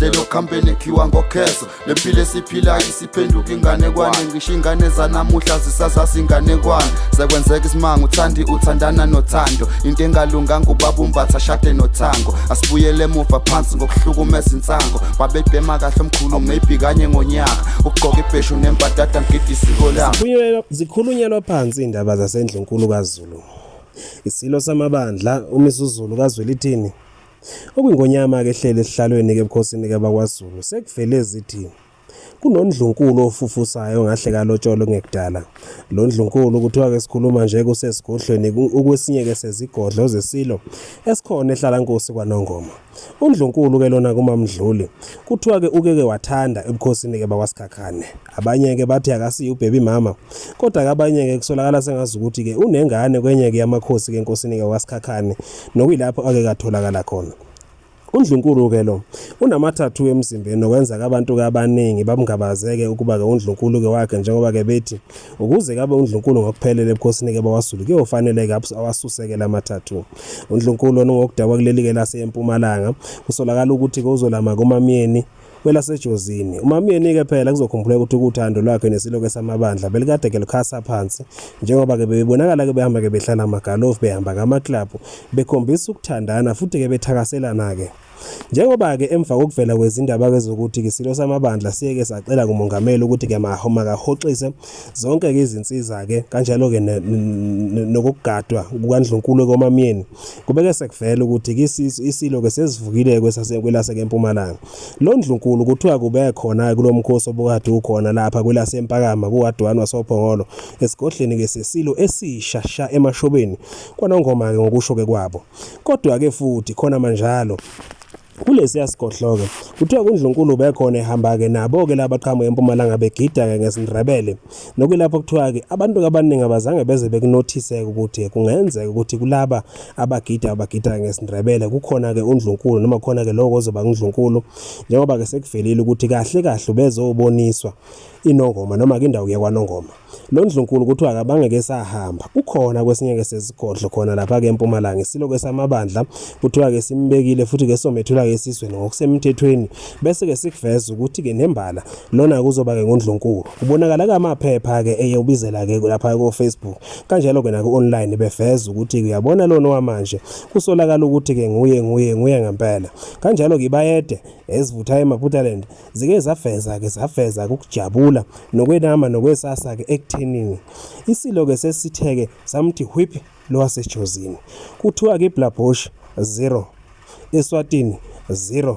Lelo khambeni khiwa ngokhezo. Lempilo esiphilayo isiphenduka inganekwane. Ngisho ingane zanamuhla zisazazi inganekwane. Sekwenzeka isimanga uthandi uthandana nothando. Into engalunganga ubaba umbatha shade nothango. Asibuyele emuva phansi ngokuhlukumeza insango. Babebhema kahle omkhulu maybe kanye ngonyaka. Ukugqoka ibheshu nembadada ngigida isiko lami. Zikhulunyelwa phansi indaba zaseNdlunkulu kaZulu. Isilo samabandla uMisuzulu kaZwelithini okuyingonyama-ke ehleli esihlalweni-ke ebukhosini-ke bakwaZulu sekuvele zithi kunondlunkulu ofufusayo ongahle kalotsholwe kungekudala. Lo ndlunkulu kuthiwa-ke sikhuluma nje kusesigodlweni ukwesinye-ke sezigodlo zesilo esikhona eHlalankosi kwaNongoma. UNdlunkulu-ke lona kuMaMdluli kuthiwa-ke ukeke wathanda ebukhosini-ke bakwaSikhakhane. Abanye-ke bathi akasiye ubhebi mama kodwa-ke abanye-ke kusolakala sengazi ukuthi-ke unengane kwenye-ke yamakhosi-ke enkosini-ke kwaSikhakhane nokuyilapho ake katholakala khona. UNdlunkulu-ke lo unamathathu emzimbeni okwenza-ke abantu-ke abaningi bamngabazeke ukuba-ke uNdlunkulu-ke wakhe njengoba-ke bethi ukuze kabe uNdlunkulu ngokuphelele ebukhosini-ke bakwaZulu kuyofanele-ke awasuseke la mathathu. UNdlunkulu lona ungokudabuka kuleli-ke laseMpumalanga kusolakala ukuthi-ke uzolama kuMaMyeni kwelaseJozini. UMaMyeni-ke phela kuzokhumbuleka ukuthi kuthando lwakhe nesilo-ke samabandla belikade ke lukhasa phansi njengoba-ke bebonakala-ke behamba-ke behlala amagalofu behamba ngamaklabhu bekhombisa ukuthandana futhi-ke bethakaselana-ke. Njengoba-ke emva kokuvela kwezindaba-ke zokuthi isilo samabandla siyeke sacela kumongameli ukuthi-ke makahoxise zonke-ke izinsiza-ke kanjalo-ke nokugadwa kukaNdlunkulu koMaMyeni kubeke sekuvela ukuthi isilo-ke sesivukile kwelase empumalanga. Lo ndlunkulu kuthiwa kube khona kulo mkhosi obukade ukhona lapha kwelaseMpakama kuwadwana wasoPhongolo esigodleni-ke sesilo esisha sha eMashobeni kwaNongoma-ke ngokusho-ke kwabo. Kodwa-ke futhi khona manjalo kulesiya sigodlo-ke kuthiwa kuNdlunkulu bekhona ehamba-ke nabo-ke laba qhamuka empumalanga begida-ke ngesiNdebele nokuyilapho kuthiwa-ke abantu abaningi abazange beze bekunothise-ke ukuthi kungenzeka ukuthi kulaba abagida abagida ngesiNdebele kukhona-ke uNdlunkulu noma kukhona-ke lowo ozoba nguNdlunkulu njengoba-ke sekuvelile ukuthi kahle kahle ubezoboniswa iNongoma noma-ke indawo yakwaNongoma. Lo ndlunkulu kuthiwa akabange ke sahamba ukhona kwesinye ke sesigodlo khona lapha ke eMpumalanga isilo ke samabandla kuthiwa ke simbekile futhi ke somethula ke esizweni ngokusemthethweni bese ke sikuveza ukuthi ke nembala lona kuzoba ke ngundlunkulu kubonakala ke amaphepha ke eye ubizela ke lapha ko Facebook kanjalo ke naku online beveza ukuthi uyabona lona wamanje kusolakala ukuthi ke nguye nguye nguye ngempela kanjalo ke ibayede ezivuthayo eMaputaland Zike zafeza-ke zafeza ukujabula nokwenama nokwesasa-ke ekuthenini isilo-ke sesithe-ke samthi whip lo waseJozini. Kuthiwa-ke iBlabosh 0, Eswatini 0,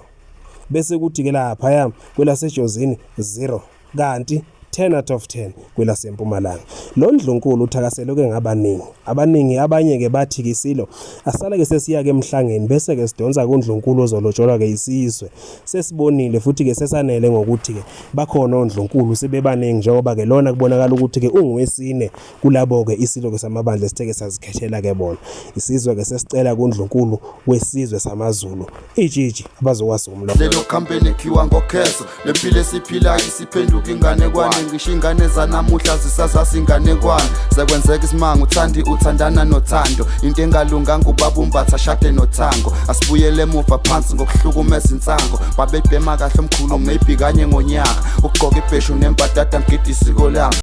bese kuthi-ke laphaya kwelaseJozini 0 kanti 10 out of 10 kwelaseMpumalanga. Lo ndlunkulu uthakaselwe-ke ngabaningi. Abaningi abanye-ke bathi-ke isilo asale-ke sesiya-ke emhlangeni bese-ke sidonsa kundlunkulu ozolotsholwa-ke isizwe. Sesibonile futhi-ke sesanele ngokuthi-ke bakhona ondlunkulu sebebaningi njengoba-ke lona kubonakala ukuthi-ke unguwesine kulabo-ke isilo-ke samabandla esithe-ke sazikhethela-ke bona. Isizwe-ke sesicela kundlunkulu wesizwe samaZulu itshitshi abazokwazi ukumlobola. Lelo campaign ekhiwa ngokhezo lempilo esiphilayo isiphenduka inganekwane ngisho ingane zanamuhla zisazazi inganekwane sekwenzeka isimanga uthandi uthandana nothando into engalunganga ubaba umbatha shade nothango asibuyele emuva phansi ngokuhlukumeza insango babebhema kahle omkhulu maybe kanye ngonyaka ukugqoka ibheshu nembadada ngigida isiko lami.